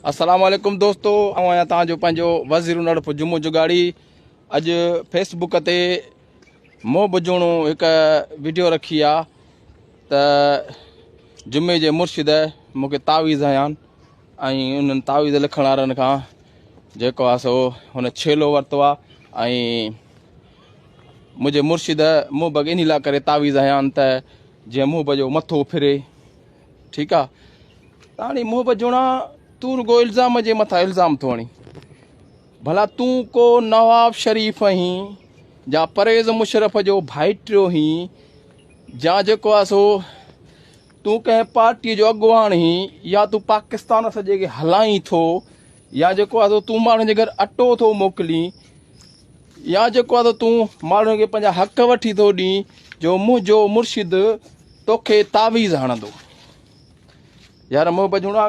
السلام عليڪم دوستو آئون آهيان توهان جو پنهنجو وزير نڙف جمعو جڳاڙي اڄ فيس بڪ تي محب جوڻو هڪ ويڊيو رکي آ ته جمعي جي مرشد مونکي تعويذ هنيا ۽ انهن تعويذ لکڻ وارن کان جيڪو آ سو هن ڇيلو ورتو آ ۽ منهنجي مرشد محب کي انهي لاء ڪري تعويذ هنيا ته جيئن محب جو مٿو ڦري ٺيڪ آ ته هاڻي محب جوڻا تون رڳو الزام جي مٿان الزام ٿو هڻين ڀلا تون ڪو نواب شريف آهين جا پرويز مشرف جو ڀائٽيو هين جا جيڪو آ سو تون ڪنهن پارٽيء جو اڳواڻ هين يا تون پاڪستان سڄي کي هلائين ٿو يا جيڪو آ سو تون ماڻهن جي گهر اٽو ٿو موڪلين يا جيڪو آ سو تون ماڻهن کي پنهنجا حق وٺي ٿو ڏين جو منهنجو مرشد توکي تعويذ هڻندو. يار محبت جوڻا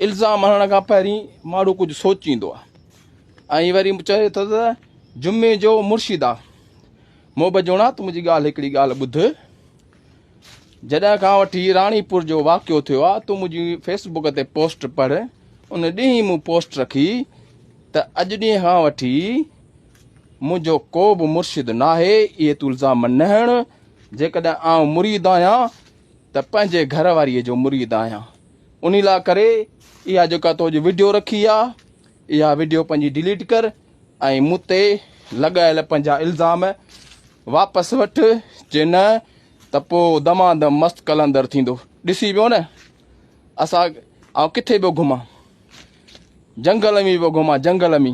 الزام هڻڻ کان پهرين ماڻهو ڪجهه سوچيندو آ ۽ وري چئي ٿو ته جمعي جو مرشد آ. محبت جوڻا تون منهنجي ڳالهه هڪڙي ڳالهه ٻڌ. جڏهن کان وٺي راڻيپور جو واقعو ٿيو آ تون منهنجي فيس بڪ تي پوسٽ پڙهه ان ڏينهن ئي مون پوسٽ رکي ته اڄ ڏينهن کان وٺي منهنجو ڪو به مرشد ناهي اهي تون الزام نه هڻ جيڪڏهن آئون مريد آهيان ته پنهنجي گهر واريء جو مريد آهيان انهي لاء ڪري اها جيڪا تو اڄ وڊيو رکي آ اها وڊيو پنهنجي ڊليٽ ڪر ۽ مون تي لڳايل پنهنجا الزام واپس وٺ جي نه ته پوء دمادم مست قلندر ٿيندو. ڏسي پيو نه اسان آئون ڪٿي پيو گهمان. جنگل ۾ پيو گهمان جنگل ۾.